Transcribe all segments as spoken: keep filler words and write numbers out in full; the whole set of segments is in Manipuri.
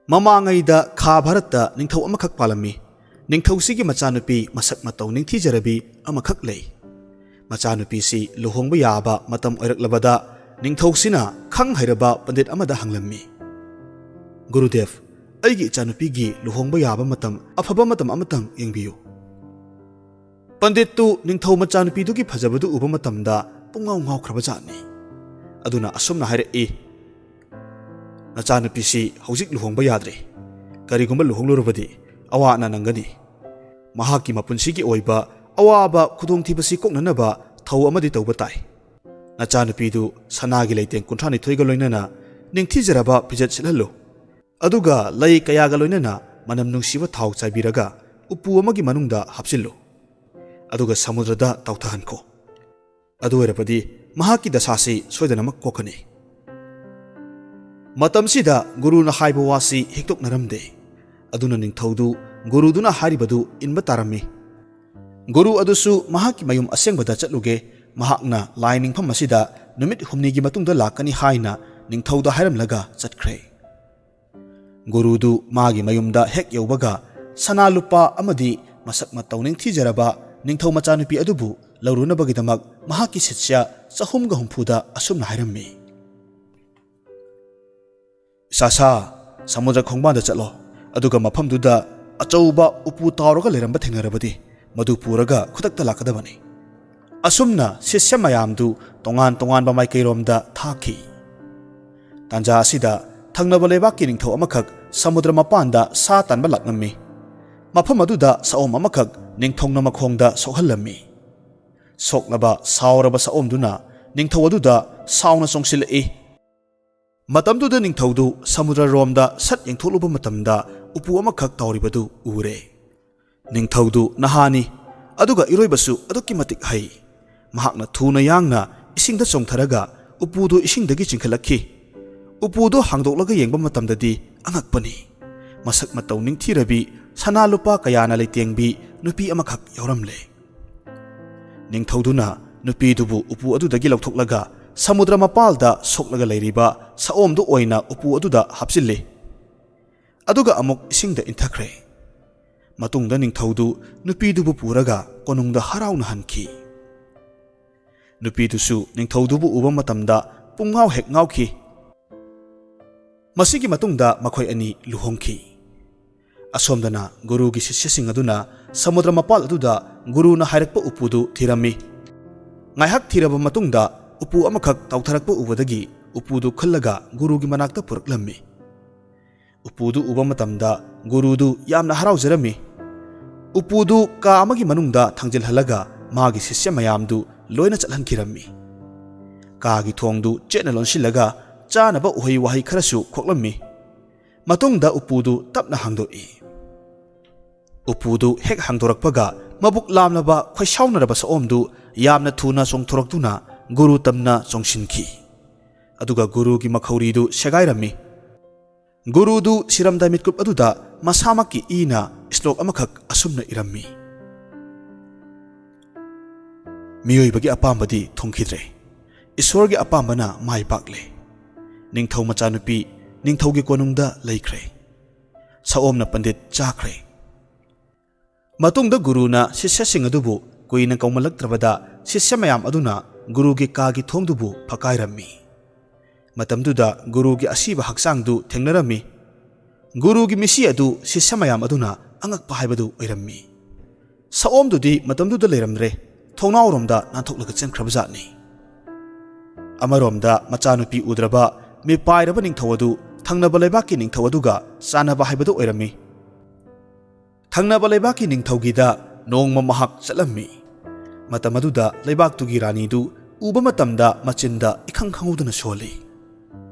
ꯃꯃꯥꯡꯉꯩꯗ ꯈꯥ ꯚꯥꯔꯠꯇ ꯅꯤꯡꯊꯧ ꯑꯃꯈꯛ ꯄꯥꯜꯂꯝꯃꯤ꯫ ꯅꯤꯡꯊꯧꯁꯤꯒꯤ ꯃꯆꯥꯅꯨꯄꯤ ꯃꯁꯛ ꯃꯇꯧ ꯅꯤꯡꯊꯤꯖꯔꯕꯤ ꯑꯃꯈꯛ ꯂꯩ꯫ ꯃꯆꯥꯅꯨꯄꯤꯁꯤ ꯂꯨꯍꯣꯡꯕ ꯌꯥꯕ ꯃꯇꯝ ꯑꯣꯏꯔꯛꯂꯕꯗ ꯅꯤꯡꯊꯧꯁꯤꯅ ꯈꯪ ꯍꯩꯔꯕ ꯄꯟꯗꯤꯠ ꯑꯃꯗ ꯍꯪꯂꯝꯃꯤ, "ꯒꯨꯔꯨꯗꯦꯕ, ꯑꯩꯒꯤ ꯏꯆꯥꯅꯨꯄꯤꯒꯤ ꯂꯨꯍꯣꯡꯕ ꯌꯥꯕ ꯃꯇꯝ, ꯑꯐꯕ ꯃꯇꯝ ꯑꯃꯇꯪ ꯌꯦꯡꯕꯤꯌꯨ"꯫ ꯄꯟꯗꯤꯠꯇꯨ ꯅꯤꯡꯊꯧ ꯃꯆꯥꯅꯨꯄꯤꯗꯨꯒꯤ ꯐꯖꯕꯗꯨ ꯎꯕ ꯃꯇꯝꯗ ꯄꯨꯡꯉꯥꯎ ꯉꯥꯎꯈ꯭ꯔꯕ ꯖꯥꯠꯅꯤ꯫ ꯑꯗꯨꯅ ꯑꯁꯨꯝꯅ ꯍꯥꯏꯔꯛꯏ, "ꯅꯆꯥꯅꯨꯄꯤꯁꯤ ꯍꯧꯖꯤꯛ ꯂꯨꯍꯣꯡꯕ ꯌꯥꯗ꯭ꯔꯦ꯫ ꯀꯔꯤꯒꯨꯝꯕ ꯂꯨꯍꯣꯡꯂꯨꯔꯕꯗꯤ ꯑꯋꯥ ꯑꯅꯥ ꯅꯪꯒꯅꯤ꯫ ꯃꯍꯥꯛꯀꯤ ꯃꯄꯨꯟꯁꯤꯒꯤ ꯑꯣꯏꯕ ꯑꯋꯥꯕ ꯈꯨꯗꯣꯡꯊꯤꯕꯁꯤ ꯀꯣꯛꯅꯅꯕ ꯊꯧ ꯑꯃꯗꯤ ꯇꯧꯕ ꯇꯥꯏ꯫ ꯅꯆꯥꯅꯨꯄꯤꯗꯨ ꯁꯅꯥꯒꯤ ꯂꯩꯇꯦꯡ ꯀꯨꯟꯊ꯭ꯔꯥ ꯅꯤꯊꯣꯏꯒ ꯂꯣꯏꯅꯅ ꯅꯤꯡꯊꯤꯖꯔꯕ ꯐꯤꯖꯦꯠ ꯁꯦꯠꯍꯜꯂꯨ꯫ ꯑꯗꯨꯒ ꯂꯩ ꯀꯌꯥꯒ ꯂꯣꯏꯅꯅ ꯃꯅꯝ ꯅꯨꯡꯁꯤꯕ ꯊꯥꯎ ꯆꯥꯏꯕꯤꯔꯒ ꯎꯄꯨ ꯑꯃꯒꯤ ꯃꯅꯨꯡꯗ ꯍꯥꯞꯆꯤꯜꯂꯨ꯫ ꯑꯗꯨꯒ ꯁꯃꯨꯗ꯭ꯔꯗ ꯇꯥꯎꯊꯍꯟꯈꯣ꯫ ꯑꯗꯨ ꯑꯣꯏꯔꯕꯗꯤ ꯃꯍꯥꯛꯀꯤ ꯗꯁꯥꯁꯤ ꯁꯣꯏꯗꯅꯃꯛ ꯀꯣꯛꯀꯅꯤ"꯫ ꯃꯇꯝꯁꯤꯗ ꯒꯨꯔꯨꯅ ꯍꯥꯏꯕ ꯋꯥꯁꯤ ꯍꯤꯛꯇꯣꯛꯅꯔꯝꯗꯦ꯫ ꯑꯗꯨꯅ ꯅꯤꯡꯊꯧꯗꯨ ꯒꯨꯔꯨꯗꯨꯅ ꯍꯥꯏꯔꯤꯕꯗꯨ ꯏꯟꯕ ꯇꯥꯔꯝꯃꯤ꯫ ꯒꯨꯔꯨ ꯑꯗꯨꯁꯨ ꯃꯍꯥꯛꯀꯤ ꯃꯌꯨꯝ ꯑꯁꯦꯡꯕꯗ ꯆꯠꯂꯨꯒꯦ, ꯃꯍꯥꯛꯅ ꯂꯥꯏ ꯅꯤꯡꯐꯝ ꯑꯁꯤꯗ ꯅꯨꯃꯤꯠ ꯍꯨꯝꯅꯤꯒꯤ ꯃꯇꯨꯡꯗ ꯂꯥꯛꯀꯅꯤ ꯍꯥꯏꯅ ꯅꯤꯡꯊꯧꯗ ꯍꯥꯏꯔꯝꯂꯒ ꯆꯠꯈ꯭ꯔꯦ꯫ ꯒꯨꯔꯨꯗꯨ ꯃꯥꯒꯤ ꯃꯌꯨꯝꯗ ꯍꯦꯛ ꯌꯧꯕꯒ ꯁꯅꯥ ꯂꯨꯄꯥ ꯑꯃꯗꯤ ꯃꯁꯛ ꯃꯇꯧ ꯅꯤꯡꯊꯤꯖꯔꯕ ꯅꯤꯡꯊꯧ ꯃꯆꯥꯅꯨꯄꯤ ꯑꯗꯨꯕꯨ ꯂꯧꯔꯨꯅꯕꯒꯤꯗꯃꯛ ꯃꯍꯥꯛꯀꯤ ꯁꯤꯁ꯭ꯌ ꯆꯍꯨꯝꯒ ꯍꯨꯝꯐꯨꯗ ꯑꯁꯨꯝꯅ ꯍꯥꯏꯔꯝꯃꯤ, "ꯏꯁꯥꯁꯥ, ꯁꯃꯨꯗ꯭ꯔ ꯈꯣꯡꯕꯥꯟꯗ ꯆꯠꯂꯣ, ꯑꯗꯨꯒ ꯃꯐꯝꯗꯨꯗ ꯑꯆꯧꯕ ꯎꯄꯨ ꯇꯥꯎꯔꯒ ꯂꯩꯔꯝꯕ ꯊꯦꯡꯅꯔꯕꯗꯤ ꯃꯗꯨ ꯄꯨꯔꯒ ꯈꯨꯗꯛꯇ ꯂꯥꯛꯀꯗꯕꯅꯤ"꯫ ꯑꯁꯨꯝꯅ ꯁꯤꯁ꯭ꯌ ꯃꯌꯥꯝꯗꯨ ꯇꯣꯉꯥꯟ ꯇꯣꯉꯥꯟꯕ ꯃꯥꯏꯀꯩꯔꯣꯝꯗ ꯊꯥꯈꯤ꯫ ꯇꯥꯟꯖꯥ ꯑꯁꯤꯗ ꯊꯪꯅꯕ ꯂꯩꯕꯥꯛꯀꯤ ꯅꯤꯡꯊꯧ ꯑꯃꯈꯛ ꯁꯃꯨꯗ꯭ꯔ ꯃꯄꯥꯟꯗ ꯁꯥ ꯇꯥꯟꯕ ꯂꯥꯛꯂꯝꯃꯤ꯫ ꯃꯐꯝ ꯑꯗꯨꯗ ꯁꯑꯣꯝ ꯑꯃꯈꯛ ꯅꯤꯡꯊꯧꯅ ꯃꯈꯣꯡꯗ ꯁꯣꯛꯍꯜꯂꯝꯃꯤ꯫ ꯁꯣꯛꯂꯕ ꯁꯥꯎꯔꯕ ꯁꯑꯣꯝꯗꯨꯅ ꯅꯤꯡꯊꯧ ꯑꯗꯨꯗ ꯁꯥꯎꯅ ꯆꯣꯡꯁꯤꯜꯂꯛꯏ꯫ ꯃꯇꯝꯗꯨꯗ ꯅꯤꯡꯊꯧꯗꯨ ꯁꯃꯨꯗ꯭ꯔꯔꯣꯝꯗ ꯁꯠ ꯌꯦꯡꯊꯣꯛꯂꯨꯕ ꯃꯇꯝꯗ ꯎꯄꯨ ꯑꯃꯈꯛ ꯇꯥꯎꯔꯤꯕꯗꯨ ꯎꯔꯦ꯫ ꯅꯤꯡꯊꯧꯗꯨ ꯅꯍꯥꯅꯤ, ꯑꯗꯨꯒ ꯏꯔꯣꯏꯕꯁꯨ ꯑꯗꯨꯛꯀꯤ ꯃꯇꯤꯛ ꯍꯩ꯫ ꯃꯍꯥꯛꯅ ꯊꯨꯅ ꯌꯥꯡꯅ ꯏꯁꯤꯡꯗ ꯆꯣꯡꯊꯔꯒ ꯎꯄꯨꯗꯨ ꯏꯁꯤꯡꯗꯒꯤ ꯆꯤꯡꯈꯠꯂꯛꯈꯤ꯫ ꯎꯄꯨꯗꯨ ꯍꯥꯡꯗꯣꯛꯂꯒ ꯌꯦꯡꯕ ꯃꯇꯝꯗꯗꯤ ꯑꯉꯛꯄꯅꯤ꯫ ꯃꯁꯛ ꯃꯇꯧ ꯅꯤꯡꯊꯤꯔꯕꯤ, ꯁꯅꯥ ꯂꯨꯄꯥ ꯀꯌꯥꯅ ꯂꯩꯇꯦꯡꯕꯤ ꯅꯨꯄꯤ ꯑꯃꯈꯛ ꯌꯥꯎꯔꯝꯂꯦ꯫ ꯅꯤꯡꯊꯧꯗꯨꯅ ꯅꯨꯄꯤꯗꯨꯕꯨ ꯎꯄꯨ ꯑꯗꯨꯗꯒꯤ ꯂꯧꯊꯣꯛꯂꯒ ꯁꯃꯨꯗ꯭ꯔ ꯃꯄꯥꯜꯗ ꯁꯣꯛꯂꯒ ꯂꯩꯔꯤꯕ ꯁꯑꯣꯝꯗꯨ ꯑꯣꯏꯅ ꯎꯄꯨ ꯑꯗꯨꯗ ꯍꯥꯞꯆꯤꯜꯂꯤ꯫ ꯑꯗꯨꯒ ꯑꯃꯨꯛ ꯏꯁꯤꯡꯗ ꯏꯟꯊꯈ꯭ꯔꯦ꯫ ꯃꯇꯨꯡꯗ ꯅꯤꯡꯊꯧꯗꯨ ꯅꯨꯄꯤꯗꯨꯕꯨ ꯄꯨꯔꯒ ꯀꯣꯅꯨꯡꯗ ꯍꯔꯥꯎꯅ ꯍꯟꯈꯤ꯫ ꯅꯨꯄꯤꯗꯨꯁꯨ ꯅꯤꯡꯊꯧꯗꯨꯕꯨ ꯎꯕ ꯃꯇꯝꯗ ꯄꯨꯡꯉꯥꯎ ꯍꯦꯛ ꯉꯥꯎꯈꯤ꯫ ꯃꯁꯤꯒꯤ ꯃꯇꯨꯡꯗ ꯃꯈꯣꯏ ꯑꯅꯤ ꯂꯨꯍꯣꯡꯈꯤ꯫ ꯑꯁꯣꯝꯗꯅ ꯒꯨꯔꯨꯒꯤ ꯁꯤꯁ꯭ꯌꯁꯤꯡ ꯑꯗꯨꯅ ꯁꯃꯨꯗ꯭ꯔ ꯃꯄꯥꯜ ꯑꯗꯨꯗ ꯒꯨꯔꯨꯅ ꯍꯥꯏꯔꯛꯄ ꯎꯄꯨꯗꯨ ꯊꯤꯔꯝꯃꯤ꯫ ꯉꯥꯏꯍꯥꯛ ꯊꯤꯔꯕ ꯃꯇꯨꯡꯗ ꯎꯄꯨ ꯑꯃꯈꯛ ꯇꯥꯎꯊꯔꯛꯄ ꯎꯕꯗꯒꯤ ꯎꯄꯨꯗꯨ ꯈꯨꯜꯂꯒ ꯒꯨꯔꯨꯒꯤ ꯃꯅꯥꯛꯇ ꯄꯨꯔꯛꯂꯝꯃꯤ꯫ ꯎꯄꯨꯗꯨ ꯎꯕ ꯃꯇꯝꯗ ꯒꯨꯔꯨꯗꯨ ꯌꯥꯝꯅ ꯍꯔꯥꯎꯖꯔꯝꯃꯤ꯫ ꯎꯄꯨꯗꯨ ꯀꯥ ꯑꯃꯒꯤ ꯃꯅꯨꯡꯗ ꯊꯥꯡꯖꯤꯜꯍꯜꯂꯒ ꯃꯥꯒꯤ ꯁꯤꯁ꯭ꯌ ꯃꯌꯥꯝꯗꯨ ꯂꯣꯏꯅ ꯆꯠꯍꯟꯈꯤꯔꯝꯃꯤ꯫ ꯀꯥꯒꯤ ꯊꯣꯡꯗꯨ ꯆꯦꯠꯅ ꯂꯣꯟꯁꯤꯜꯂꯒ ꯆꯥꯅꯕ ꯎꯍꯩ ꯋꯥꯍꯩ ꯈꯔꯁꯨ ꯈꯣꯛꯂꯝꯃꯤ꯫ ꯃꯇꯨꯡꯗ ꯎꯄꯨꯗꯨ ꯇꯞꯅ ꯍꯥꯡꯗꯣꯛꯏ꯫ ꯎꯄꯨꯗꯨ ꯍꯦꯛ ꯍꯥꯡꯗꯣꯔꯛꯄꯒ ꯃꯕꯨꯛ ꯂꯥꯝꯂꯕ ꯈꯣꯏꯁꯥꯎꯅꯔꯕ ꯁꯑꯣꯝꯗꯨ ꯌꯥꯝꯅ ꯊꯨꯅ ꯆꯣꯡꯊꯣꯔꯛꯇꯨꯅ ꯒꯨꯔꯨ ꯇꯝꯅ ꯆꯣꯡꯁꯤꯟꯈꯤ꯫ ꯑꯗꯨꯒ ꯒꯨꯔꯨꯒꯤ ꯃꯈꯧꯔꯤꯗꯨ ꯁꯦꯒꯥꯏꯔꯝꯃꯤ꯫ ꯒꯨꯔꯨꯗꯨ ꯁꯤꯔꯝꯗꯥꯏ ꯃꯤꯠꯀꯨꯞ ꯑꯗꯨꯗ ꯃꯁꯥꯃꯛꯀꯤ ꯏꯅ ꯁ꯭ꯂꯣꯛ ꯑꯃꯈꯛ ꯑꯁꯨꯝꯅ ꯏꯔꯝꯃꯤ: "ꯃꯤꯑꯣꯏꯕꯒꯤ ꯑꯄꯥꯝꯕꯗꯤ ꯊꯨꯡꯈꯤꯗ꯭ꯔꯦ, ꯏꯁ꯭ꯋꯔꯒꯤ ꯑꯄꯥꯝꯕꯅ ꯃꯥꯏ ꯄꯥꯛꯂꯦ꯫ ꯅꯤꯡꯊꯧ ꯃꯆꯥꯅꯨꯄꯤ ꯅꯤꯡꯊꯧꯒꯤ ꯀꯣꯅꯨꯡꯗ ꯂꯩꯈ꯭ꯔꯦ꯫ ꯁꯑꯣꯝꯅ ꯄꯟꯗꯤꯠ ꯆꯥꯈ꯭ꯔꯦ"꯫ ꯃꯇꯨꯡꯗ ꯒꯨꯔꯨꯅ ꯁꯤꯁ꯭ꯌꯁꯤꯡ ꯑꯗꯨꯕꯨ ꯀꯨꯏꯅ ꯀꯧꯃꯜꯂꯛꯇ꯭ꯔꯕꯗ ꯁꯤꯁ꯭ꯌ ꯃꯌꯥꯝ ꯑꯗꯨꯅ ꯒꯨꯔꯨꯒꯤ ꯀꯥꯒꯤ ꯊꯣꯡꯗꯨꯕꯨ ꯐꯛꯀꯥꯏꯔꯝꯃꯤ꯫ ꯃꯇꯝꯗꯨꯗ ꯒꯨꯔꯨꯒꯤ ꯑꯁꯤꯕ ꯍꯛꯆꯥꯡꯗꯨ ꯊꯦꯡꯅꯔꯝꯃꯤ꯫ ꯒꯨꯔꯨꯒꯤ ꯃꯤꯠꯁꯤ ꯑꯗꯨ ꯁꯤꯁ꯭ꯌ ꯃꯌꯥꯝ ꯑꯗꯨꯅ ꯑꯉꯛꯄ ꯍꯥꯏꯕꯗꯨ ꯑꯣꯏꯔꯝꯃꯤ꯫ ꯁꯑꯣꯝꯗꯨꯗꯤ ꯃꯇꯝꯗꯨꯗ ꯂꯩꯔꯝꯗ꯭ꯔꯦ, ꯊꯣꯡꯅꯥꯎꯔꯣꯝꯗ ꯅꯥꯟꯊꯣꯛꯂꯒ ꯆꯦꯟꯈ꯭ꯔꯕꯖꯥꯠꯅꯤ꯫ ꯑꯃꯔꯣꯝꯗ ꯃꯆꯥꯅꯨꯄꯤ ꯎꯗ꯭ꯔꯕ ꯃꯤꯄꯥꯏꯔꯕ ꯅꯤꯡꯊꯧ ꯑꯗꯨ ꯊꯪꯅꯕ ꯂꯩꯕꯥꯛꯀꯤ ꯅꯤꯡꯊꯧ ꯑꯗꯨꯒ ꯆꯥꯟꯅꯕ ꯍꯥꯏꯕꯗꯨ ꯑꯣꯏꯔꯝꯃꯤ꯫ ꯊꯪꯅꯕ ꯂꯩꯕꯥꯛꯀꯤ ꯅꯤꯡꯊꯧꯒꯤꯗ ꯅꯣꯡꯃ ꯃꯍꯥꯛ ꯆꯠꯂꯝꯃꯤ꯫ ꯃꯇꯝ ꯑꯗꯨꯗ ꯂꯩꯕꯥꯛꯇꯨꯒꯤ ꯔꯥꯅꯤꯗꯨ ꯎꯕ ꯃꯇꯝꯗ ꯃꯆꯤꯟꯗ ꯏꯈꯪ ꯈꯪꯍꯧꯗꯅ ꯁꯣꯜꯂꯤ꯫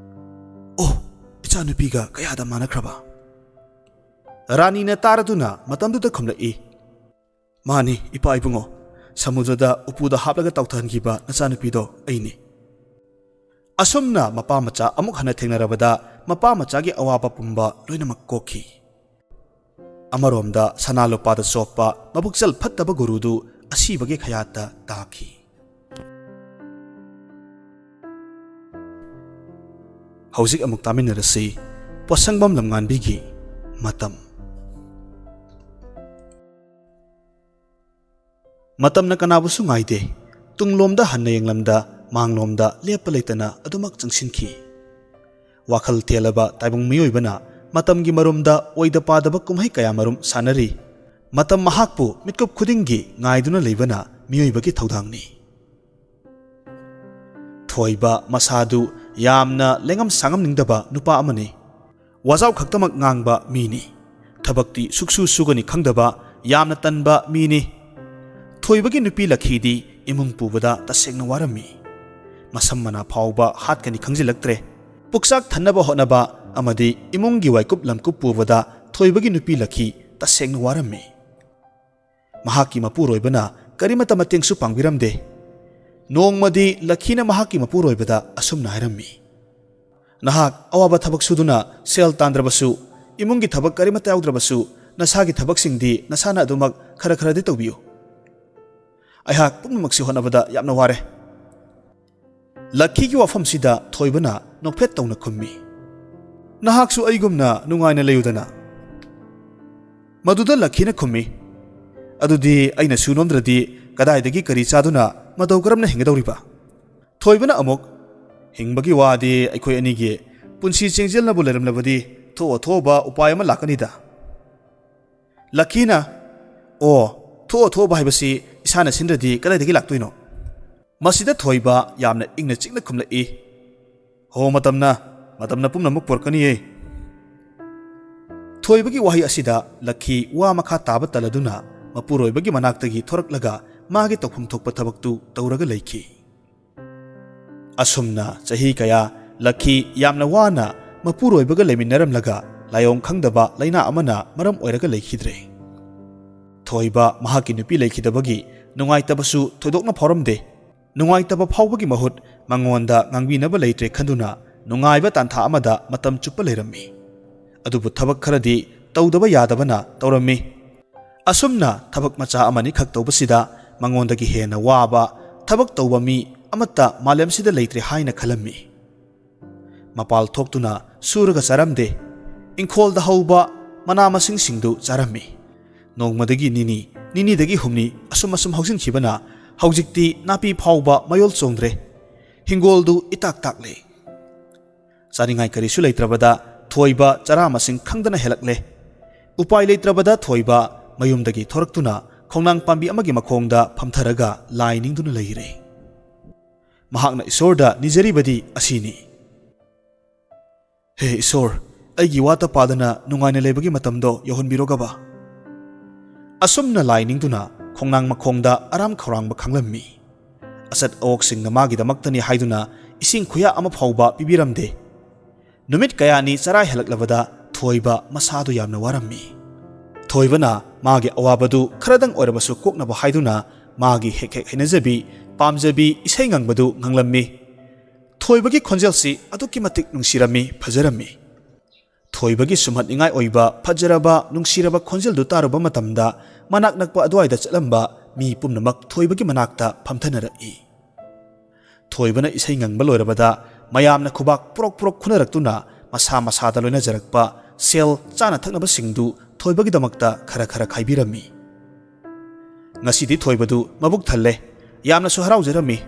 "ꯑꯣ, ꯏꯆꯥꯅꯨꯄꯤꯒ ꯀꯌꯥꯗ ꯃꯥꯟꯅꯈ꯭ꯔꯕ?" ꯔꯥꯅꯤꯅ ꯇꯥꯔꯗꯨꯅ ꯃꯇꯝꯗꯨꯗ ꯈꯨꯝꯂꯛꯏ, "ꯃꯥꯅꯤ, ꯏꯄꯥ ꯏꯕꯨꯡꯉꯣ, ꯁꯃꯨꯗ꯭ꯔꯗ ꯎꯄꯨꯗ ꯍꯥꯞꯂꯒ ꯇꯥꯎꯊꯍꯟꯈꯤꯕ ꯅꯆꯥꯅꯨꯄꯤꯗꯣ ꯑꯩꯅꯤ"꯫ ꯑꯁꯨꯝꯅ ꯃꯄꯥ ꯃꯆꯥ ꯑꯃꯨꯛ ꯍꯟꯅ ꯊꯦꯡꯅꯔꯕꯗ ꯃꯄꯥ ꯃꯆꯥꯒꯤ ꯑꯋꯥꯕ ꯄꯨꯝꯕ ꯂꯣꯏꯅꯃꯛ ꯀꯣꯛꯈꯤ꯫ ꯑꯃꯔꯣꯝꯗ ꯁꯅꯥ ꯂꯨꯄꯥꯗ ꯆꯣꯞꯄ ꯃꯕꯨꯛꯆꯦꯜ ꯐꯠꯇꯕ ꯒꯨꯔꯨꯗꯨ ꯑꯁꯤꯕꯒꯤ ꯈꯌꯥꯠꯇ ꯇꯥꯈꯤ꯫ ꯍꯧꯖꯤꯛ ꯑꯃꯨꯛ ꯇꯥꯃꯤꯟꯅꯔꯁꯤ ꯄꯣꯠꯁꯪꯕꯝ ꯂꯝꯉꯥꯟꯕꯤꯒꯤ ꯃꯇꯝ꯫ ꯃꯇꯝꯅ ꯀꯅꯥꯕꯨꯁꯨ ꯉꯥꯏꯗꯦ꯫ ꯇꯨꯡꯂꯣꯝꯗ ꯍꯟꯅ ꯌꯦꯡꯂꯝꯗ, ꯃꯥꯡꯂꯣꯝꯗ ꯂꯦꯞꯄ ꯂꯩꯇꯅ ꯑꯗꯨꯃꯛ ꯆꯪꯁꯤꯟꯈꯤ꯫ ꯋꯥꯈꯜ ꯊꯦꯜꯂꯕ ꯇꯥꯏꯕꯪ ꯃꯤꯑꯣꯏꯕꯅ ꯃꯇꯝꯒꯤ ꯃꯔꯨꯝꯗ ꯑꯣꯏꯗ ꯄꯥꯗꯕ ꯀꯨꯝꯍꯩ ꯀꯌꯥ ꯃꯔꯨꯝ ꯁꯥꯟꯅꯔꯤ꯫ ꯃꯇꯝ ꯃꯍꯥꯛꯄꯨ ꯃꯤꯠꯀꯨꯞ ꯈꯨꯗꯤꯡꯒꯤ ꯉꯥꯏꯗꯨꯅ ꯂꯩꯕꯅ ꯃꯤꯑꯣꯏꯕꯒꯤ ꯊꯧꯗꯥꯡꯅꯤ꯫ ꯊꯣꯏꯕ ꯃꯁꯥꯗꯨ ꯌꯥꯝꯅ ꯂꯦꯡꯉꯝ ꯁꯥꯉꯝꯅꯤꯡꯗꯕ ꯅꯨꯄꯥ ꯑꯃꯅꯤ꯫ ꯋꯥꯖꯥꯎ ꯈꯛꯇꯃꯛ ꯉꯥꯡꯕ ꯃꯤꯅꯤ꯫ ꯊꯕꯛꯇꯤ ꯁꯨꯛꯁꯨ ꯁꯨꯒꯅꯤ ꯈꯪꯗꯕ ꯌꯥꯝꯅ ꯇꯟꯕ ꯃꯤꯅꯤ꯫ ꯊꯣꯏꯕꯒꯤ ꯅꯨꯄꯤ ꯂꯛꯈꯤꯗꯤ ꯏꯃꯨꯡ ꯄꯨꯕꯗ ꯇꯁꯦꯡꯅ ꯋꯥꯔꯝꯃꯤ꯫ ꯃꯁꯝ ꯃꯅꯥ ꯐꯥꯎꯕ ꯍꯥꯠꯀꯅꯤ ꯈꯪꯖꯤꯜꯂꯛꯇ꯭ꯔꯦ꯫ ꯄꯨꯛꯆꯥꯛ ꯊꯟꯅꯕ ꯍꯣꯠꯅꯕ ꯑꯃꯗꯤ ꯏꯃꯨꯡꯒꯤ ꯋꯥꯏꯀꯨꯞ ꯂꯝꯀꯨꯞ ꯄꯨꯕꯗ ꯊꯣꯏꯕꯒꯤ ꯅꯨꯄꯤ ꯂꯛꯈꯤ ꯇꯁꯦꯡꯅ ꯋꯥꯔꯝꯃꯤ꯫ ꯃꯍꯥꯛꯀꯤ ꯃꯄꯨꯔꯣꯏꯕꯅ ꯀꯔꯤꯃꯠꯇ ꯃꯇꯦꯡꯁꯨ ꯄꯥꯡꯕꯤꯔꯝꯗꯦ꯫ ꯅꯣꯡꯃꯗꯤ ꯂꯛꯈꯤꯅ ꯃꯍꯥꯛꯀꯤ ꯃꯄꯨꯔꯣꯏꯕꯗ ꯑꯁꯨꯝꯅ ꯍꯥꯏꯔꯝꯃꯤ, "ꯅꯍꯥꯛ ꯑꯋꯥꯕ ꯊꯕꯛ ꯁꯨꯗꯨꯅ ꯁꯦꯜ ꯇꯥꯟꯗ꯭ꯔꯕꯁꯨ, ꯏꯃꯨꯡꯒꯤ ꯊꯕꯛ ꯀꯔꯤꯃꯠꯇ ꯌꯥꯎꯗ꯭ꯔꯕꯁꯨ, ꯅꯁꯥꯒꯤ ꯊꯕꯛꯁꯤꯡꯗꯤ ꯅꯁꯥꯅ ꯑꯗꯨꯃꯛ ꯈꯔ ꯈꯔꯗꯤ ꯇꯧꯕꯤꯌꯨ꯫ ꯑꯩꯍꯥꯛ ꯄꯨꯝꯅꯃꯛꯁꯤ ꯍꯣꯠꯅꯕꯗ ꯌꯥꯝꯅ ꯋꯥꯔꯦ꯫" ꯂꯛꯈꯤꯒꯤ ꯋꯥꯐꯝꯁꯤꯗ ꯊꯣꯏꯕꯅ ꯅꯣꯛꯐꯦꯠ ꯇꯧꯅ ꯈꯨꯝꯃꯤ, "ꯅꯍꯥꯛꯁꯨ ꯑꯩꯒꯨꯝꯅ ꯅꯨꯡꯉꯥꯏꯅ ꯂꯩꯌꯨꯗꯅ꯫" ꯃꯗꯨꯗ ꯂꯛꯈꯤꯅ ꯈꯨꯝꯃꯤ, "ꯑꯗꯨꯗꯤ ꯑꯩꯅ ꯁꯨ ꯅꯣꯝꯗ꯭ꯔꯗꯤ ꯀꯗꯥꯏꯗꯒꯤ ꯀꯔꯤ ꯆꯥꯗꯨꯅ ꯃꯇꯧ ꯀꯔꯝꯅ ꯍꯤꯡꯒꯗꯧꯔꯤꯕ?" ꯊꯣꯏꯕꯅ ꯑꯃꯨꯛ, "ꯍꯤꯡꯕꯒꯤ ꯋꯥꯗꯤ ꯑꯩꯈꯣꯏ ꯑꯅꯤꯒꯤ ꯄꯨꯟꯁꯤ ꯆꯦꯡꯖꯦꯜꯅꯕꯨ ꯂꯩꯔꯝꯂꯕꯗꯤ ꯊꯣꯛꯑ ꯊꯣꯛꯑꯕ ꯎꯄꯥꯏ ꯑꯃ ꯂꯥꯛꯀꯅꯤꯗ꯫" ꯂꯛꯈꯤꯅ, "ꯑꯣ, ꯊꯣꯛꯑ ꯊꯣꯛꯑꯕ ꯍꯥꯏꯕꯁꯤ ꯏꯁꯥꯅ ꯁꯤꯟꯗ꯭ꯔꯗꯤ ꯀꯗꯥꯏꯗꯒꯤ ꯂꯥꯛꯇꯣꯏꯅꯣ?" ꯃꯁꯤꯗ ꯊꯣꯏꯕ ꯌꯥꯝꯅ ꯏꯪꯅ ꯆꯤꯛꯅ ꯈꯨꯝꯂꯛꯏ, "ꯍꯣ, ꯃꯇꯝꯅ, ꯃꯇꯝꯅ ꯄꯨꯝꯅꯃꯛ ꯄꯨꯔꯛꯀꯅꯤꯌꯦ꯫" ꯊꯣꯏꯕꯒꯤ ꯋꯥꯍꯩ ꯑꯁꯤꯗ ꯂꯛꯈꯤ ꯋꯥ ꯃꯈꯥ ꯇꯥꯕ ꯇꯜꯂꯗꯨꯅ ꯃꯄꯨꯔꯣꯏꯕꯒꯤ ꯃꯅꯥꯛꯇꯒꯤ ꯊꯣꯔꯛꯂꯒ ꯃꯥꯒꯤ ꯇꯧꯐꯝ ꯊꯣꯛꯄ ꯊꯕꯛꯇꯨ ꯇꯧꯔꯒ ꯂꯩꯈꯤ꯫ ꯑꯁꯨꯝꯅ ꯆꯍꯤ ꯀꯌꯥ ꯂꯛꯈꯤ ꯌꯥꯝꯅ ꯋꯥꯅ ꯃꯄꯨꯔꯣꯏꯕꯒ ꯂꯩꯃꯤꯟꯅꯔꯝꯂꯒ ꯂꯥꯏꯑꯣꯡ ꯈꯪꯗꯕ ꯂꯥꯏꯅꯥ ꯑꯃꯅ ꯃꯔꯝ ꯑꯣꯏꯔꯒ ꯂꯩꯈꯤꯗ꯭ꯔꯦ꯫ ꯊꯣꯏꯕ ꯃꯍꯥꯛꯀꯤ ꯅꯨꯄꯤ ꯂꯩꯈꯤꯗꯕꯒꯤ ꯅꯨꯡꯉꯥꯏꯇꯕꯁꯨ ꯊꯣꯏꯗꯣꯛꯅ ꯐꯥꯎꯔꯝꯗꯦ꯫ ꯅꯨꯡꯉꯥꯏꯇꯕ ꯐꯥꯎꯕꯒꯤ ꯃꯍꯨꯠ ꯃꯉꯣꯟꯗ ꯉꯥꯡꯕꯤꯅꯕ ꯂꯩꯇ꯭ꯔꯦ ꯈꯟꯗꯨꯅ ꯅꯨꯡꯉꯥꯏꯕ ꯇꯥꯟꯊꯥ ꯑꯃꯗ ꯃꯇꯝ ꯆꯨꯞꯄ ꯂꯩꯔꯝꯃꯤ꯫ ꯑꯗꯨꯕꯨ ꯊꯕꯛ ꯈꯔꯗꯤ ꯇꯧꯗꯕ ꯌꯥꯗꯕꯅ ꯇꯧꯔꯝꯃꯤ꯫ ꯑꯁꯨꯝꯅ ꯊꯕꯛ ꯃꯆꯥ ꯑꯃꯅꯤꯈꯛ ꯇꯧꯕꯁꯤꯗ ꯃꯉꯣꯟꯗꯒꯤ ꯍꯦꯟꯅ ꯋꯥꯕ ꯊꯕꯛ ꯇꯧꯕ ꯃꯤ ꯑꯃꯠꯇ ꯃꯥꯂꯦꯝꯁꯤꯗ ꯂꯩꯇ꯭ꯔꯦ ꯍꯥꯏꯅ ꯈꯜꯂꯝꯃꯤ꯫ ꯃꯄꯥꯜ ꯊꯣꯛꯇꯨꯅ ꯁꯨꯔꯒ ꯆꯥꯔꯝꯗꯦ꯫ ꯏꯪꯈꯣꯜꯗ ꯍꯧꯕ ꯃꯅꯥ ꯃꯁꯤꯡꯁꯤꯡꯗꯨ ꯆꯥꯔꯝꯃꯤ꯫ ꯅꯣꯡꯃꯗꯒꯤ ꯅꯤꯅꯤ, ꯅꯤꯅꯤꯗꯒꯤ ꯍꯨꯝꯅꯤ, ꯑꯁꯨꯝ ꯑꯁꯨꯝ ꯍꯧꯖꯤꯟꯈꯤꯕꯅ ꯍꯧꯖꯤꯛꯇꯤ ꯅꯥꯄꯤ ꯐꯥꯎꯕ ꯃꯌꯣꯜ ꯆꯣꯡꯗ꯭ꯔꯦ꯫ ꯍꯤꯡꯒꯣꯜꯗꯨ ꯏꯇꯥꯛ ꯇꯥꯛꯂꯦ꯫ ꯆꯥꯅꯤꯡꯉꯥꯏ ꯀꯔꯤꯁꯨ ꯂꯩꯇ꯭ꯔꯕꯗ ꯊꯣꯏꯕ ꯆꯔꯥ ꯃꯁꯤꯡ ꯈꯪꯗꯅ ꯍꯦꯜꯂꯛꯂꯦ꯫ ꯎꯄꯥꯏ ꯂꯩꯇ꯭ꯔꯕꯗ ꯊꯣꯏꯕ ꯃꯌꯨꯝꯗꯒꯤ ꯊꯣꯔꯛꯇꯨꯅ ꯈꯣꯡꯅꯥꯡ ꯄꯥꯝꯕꯤ ꯑꯃꯒꯤ ꯃꯈꯣꯡꯗ ꯐꯝꯊꯔꯒ ꯂꯥꯏ ꯅꯤꯡꯗꯨꯅ ꯂꯩꯔꯦ꯫ ꯃꯍꯥꯛꯅ ꯏꯁꯣꯔꯗ ꯅꯤꯖꯔꯤꯕꯗꯤ ꯑꯁꯤꯅꯤ, "ꯍꯦ ꯏꯁꯣꯔ, ꯑꯩꯒꯤ ꯋꯥꯠꯇ ꯄꯥꯗꯅ ꯅꯨꯡꯉꯥꯏꯅ ꯂꯩꯕꯒꯤ ꯃꯇꯝꯗꯣ ꯌꯧꯍꯟꯕꯤꯔꯣꯒꯕ"꯫ ꯑꯁꯨꯝꯅ ꯂꯥꯏ ꯅꯤꯡꯗꯨꯅ ꯈꯣꯡꯅꯥꯡ ꯃꯈꯣꯡꯗ ꯑꯔꯥꯝ ꯈꯧꯔꯥꯡꯕ ꯈꯥꯡꯂꯝꯃꯤ꯫ ꯑꯆꯠ ꯑꯋꯣꯛꯁꯤꯡꯅ ꯃꯥꯒꯤꯗꯃꯛꯇꯅꯤ ꯍꯥꯏꯗꯨꯅ ꯏꯁꯤꯡ ꯈꯨꯌꯥ ꯑꯃ ꯐꯥꯎꯕ ꯄꯤꯕꯤꯔꯝꯗꯦ꯫ ꯅꯨꯃꯤꯠ ꯀꯌꯥꯅꯤ ꯆꯔꯥ ꯍꯦꯜꯂꯛꯂꯕꯗ ꯊꯣꯏꯕ ꯃꯁꯥꯗꯨ ꯌꯥꯝꯅ ꯋꯥꯔꯝꯃꯤ꯫ ꯊꯣꯏꯕꯅ ꯃꯥꯒꯤ ꯑꯋꯥꯕꯗꯨ ꯈꯔꯗꯪ ꯑꯣꯏꯔꯕꯁꯨ ꯀꯣꯛꯅꯕ ꯍꯥꯏꯗꯨꯅ ꯃꯥꯒꯤ ꯍꯦꯛ ꯍꯦꯛ ꯍꯩꯅꯖꯕꯤ, ꯄꯥꯝꯖꯕꯤ ꯏꯁꯩ ꯉꯪꯕꯗꯨ ꯉꯪꯂꯝꯃꯤ꯫ ꯊꯣꯏꯕꯒꯤ ꯈꯣꯟꯖꯦꯜꯁꯤ ꯑꯗꯨꯛꯀꯤ ꯃꯇꯤꯛ ꯅꯨꯡꯁꯤꯔꯝꯃꯤ, ꯐꯖꯔꯝꯃꯤ꯫ ꯊꯣꯏꯕꯒꯤ ꯁꯨꯝꯍꯠꯅꯤꯡꯉꯥꯏ ꯑꯣꯏꯕ ꯐꯖꯔꯕ, ꯅꯨꯡꯁꯤꯔꯕ ꯈꯣꯟꯖꯦꯜꯗꯨ ꯇꯥꯔꯨꯕ ꯃꯇꯝꯗ ꯃꯅꯥꯛ ꯅꯛꯄ ꯑꯗꯨꯋꯥꯏꯗ ꯆꯠꯂꯝꯕ ꯃꯤ ꯄꯨꯝꯅꯃꯛ ꯊꯣꯏꯕꯒꯤ ꯃꯅꯥꯛꯇ ꯐꯝꯊꯅꯔꯛꯏ꯫ ꯊꯣꯏꯕꯅ ꯏꯁꯩ ꯉꯪꯕ ꯂꯣꯏꯔꯕꯗ ꯃꯌꯥꯝꯅ ꯈꯨꯕꯥꯛ ꯄꯨꯔꯣꯛ ꯄꯨꯔꯣꯛ ꯈꯨꯅꯔꯛꯇꯨꯅ ꯃꯁꯥ ꯃꯁꯥꯗ ꯂꯣꯏꯅꯖꯔꯛꯄ ꯁꯦꯜ, ꯆꯥꯅ ꯊꯛꯅꯕꯁꯤꯡꯗꯨ ꯊꯣꯏꯕꯒꯤꯗꯃꯛꯇ ꯈꯔ ꯈꯔ ꯈꯥꯏꯕꯤꯔꯝꯃꯤ꯫ ꯉꯁꯤꯗꯤ ꯊꯣꯏꯕꯗꯨ ꯃꯕꯨꯛ ꯊꯜꯂꯦ꯫ ꯌꯥꯝꯅꯁꯨ ꯍꯔꯥꯎꯖꯔꯝꯃꯤ꯫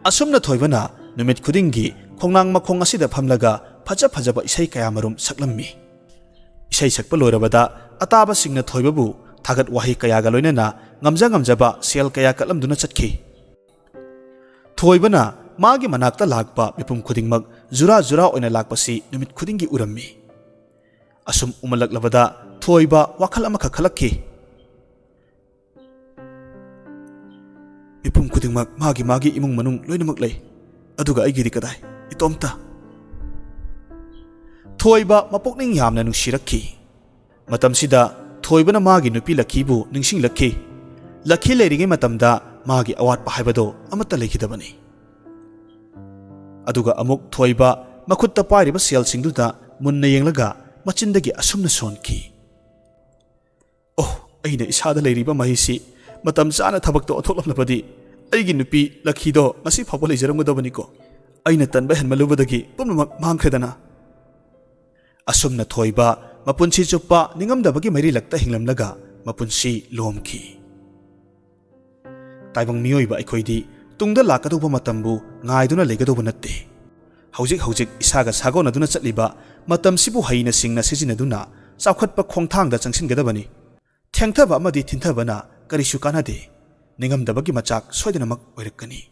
ꯑꯁꯨꯝꯅ ꯊꯣꯏꯕꯅ ꯅꯨꯃꯤꯠ ꯈꯨꯗꯤꯡꯒꯤ ꯈꯣꯡꯅꯥꯡ ꯃꯈꯣꯡ ꯑꯁꯤꯗ ꯐꯝꯂꯒ ꯐꯖ ꯐꯖꯕ ꯏꯁꯩ ꯀꯌꯥꯃꯔꯨꯝ ꯁꯛꯂꯝꯃꯤ꯫ ꯏꯁꯩ ꯁꯛꯄ ꯂꯣꯏꯔꯕꯗ ꯑꯇꯥꯕꯁꯤꯡꯅ ꯊꯣꯏꯕꯕꯨ ꯊꯥꯒꯠ ꯋꯥꯍꯩ ꯀꯌꯥꯒ ꯂꯣꯏꯅꯅ ꯉꯝꯖ ꯉꯝꯖꯕ ꯁꯦꯜ ꯀꯌꯥ ꯀꯠꯂꯝꯗꯨꯅ ꯆꯠꯈꯤ꯫ ꯊꯣꯏꯕꯅ ꯃꯥꯒꯤ ꯃꯅꯥꯛꯇ ꯂꯥꯛꯄ ꯃꯤꯄꯨꯝ ꯈꯨꯗꯤꯡꯃꯛ ꯖꯨꯔꯥ ꯖꯨꯔꯥ ꯑꯣꯏꯅ ꯂꯥꯛꯄꯁꯤ ꯅꯨꯃꯤꯠ ꯈꯨꯗꯤꯡꯒꯤ ꯎꯔꯝꯃꯤ꯫ ꯑꯁꯨꯝ ꯎꯃꯜꯂꯛꯂꯕꯗ ꯊꯣꯏꯕ ꯋꯥꯈꯜ ꯑꯃꯈꯛ ꯈꯜꯂꯛꯈꯤ꯫ "ꯃꯤꯄꯨꯝ ꯈꯨꯗꯤꯡꯃꯛ ꯃꯥꯒꯤ ꯃꯥꯒꯤ ꯏꯃꯨꯡ ꯃꯅꯨꯡ ꯂꯣꯏꯅꯃꯛ ꯂꯩ, ꯑꯗꯨꯒ ꯑꯩꯒꯤꯗꯤ ꯀꯗꯥꯏ? ꯏꯇꯣꯝꯇ!" ꯊꯣꯏꯕ ꯃꯄꯨꯛꯅꯤꯡ ꯌꯥꯝꯅ ꯅꯨꯡꯁꯤꯔꯛꯈꯤ꯫ ꯃꯇꯝꯁꯤꯗ ꯊꯣꯏꯕꯅ ꯃꯥꯒꯤ ꯅꯨꯄꯤ ꯂꯛꯈꯤꯕꯨ ꯅꯤꯡꯁꯤꯡꯂꯛꯈꯤ꯫ ꯂꯛꯈꯤ ꯂꯩꯔꯤꯉꯩ ꯃꯇꯝꯗ ꯃꯥꯒꯤ ꯑꯋꯥꯠꯄ ꯍꯥꯏꯕꯗꯣ ꯑꯃꯠꯇ ꯂꯩꯈꯤꯗꯕꯅꯤ꯫ ꯑꯗꯨꯒ ꯑꯃꯨꯛ ꯊꯣꯏꯕ ꯃꯈꯨꯠꯇ ꯄꯥꯏꯔꯤꯕ ꯁꯦꯜꯁꯤꯡꯗꯨꯗ ꯃꯨꯟꯅ ꯌꯦꯡꯂꯒ ꯃꯆꯤꯟꯗꯒꯤ ꯑꯁꯨꯝꯅ ꯁꯣꯟꯈꯤ, "ꯑꯣ, ꯑꯩꯅ ꯏꯁꯥꯗ ꯂꯩꯔꯤꯕ ꯃꯍꯩꯁꯤ ꯃꯇꯝ ꯆꯥꯅ ꯊꯕꯛꯇ ꯑꯣꯟꯊꯣꯛꯂꯝꯂꯕꯗꯤ ꯑꯩꯒꯤ ꯅꯨꯄꯤ ꯂꯛꯈꯤꯗꯣ ꯉꯁꯤ ꯐꯥꯎꯕ ꯂꯩꯖꯔꯝꯒꯗꯕꯅꯤꯀꯣ꯫ ꯑꯩꯅ ꯇꯟꯕ ꯍꯦꯟꯃꯜꯂꯨꯕꯗꯒꯤ ꯄꯨꯝꯅꯃꯛ ꯃꯥꯡꯈ꯭ꯔꯦꯗꯅ"꯫ ꯑꯁꯨꯝꯅ ꯊꯣꯏꯕ ꯃꯄꯨꯟꯁꯤ ꯆꯨꯞꯄ ꯅꯤꯡꯉꯝꯗꯕꯒꯤ ꯃꯩꯔꯤꯂꯛꯇ ꯍꯤꯡꯂꯝꯂꯒ ꯃꯄꯨꯟꯁꯤ ꯂꯣꯝꯈꯤ꯫ ꯇꯥꯏꯕꯪ ꯃꯤꯑꯣꯏꯕ ꯑꯩꯈꯣꯏꯗꯤ ꯇꯨꯡꯗ ꯂꯥꯛꯀꯗꯧꯕ ꯃꯇꯝꯕꯨ ꯉꯥꯏꯗꯨꯅ ꯂꯩꯒꯗꯧꯕ ꯅꯠꯇꯦ꯫ ꯍꯧꯖꯤꯛ ꯍꯧꯖꯤꯛ ꯏꯁꯥꯒ ꯁꯥꯒꯣꯟꯅꯗꯨꯅ ꯆꯠꯂꯤꯕ ꯃꯇꯝꯁꯤꯕꯨ ꯍꯩꯅ ꯁꯤꯡꯅ ꯁꯤꯖꯤꯟꯅꯗꯨꯅ ꯆꯥꯎꯈꯠꯄ ꯈꯣꯡꯊꯥꯡꯗ ꯆꯪꯁꯤꯟꯒꯗꯕꯅꯤ꯫ ꯊꯦꯡꯊꯕ ꯑꯃꯗꯤ ꯊꯤꯟꯊꯕꯅ ꯀꯔꯤꯁꯨ ꯀꯥꯟꯅꯗꯦ꯫ ꯅꯤꯡꯉꯝꯗꯕꯒꯤ ꯃꯆꯥꯛ ꯁꯣꯏꯗꯅꯃꯛ ꯑꯣꯏꯔꯛꯀꯅꯤ꯫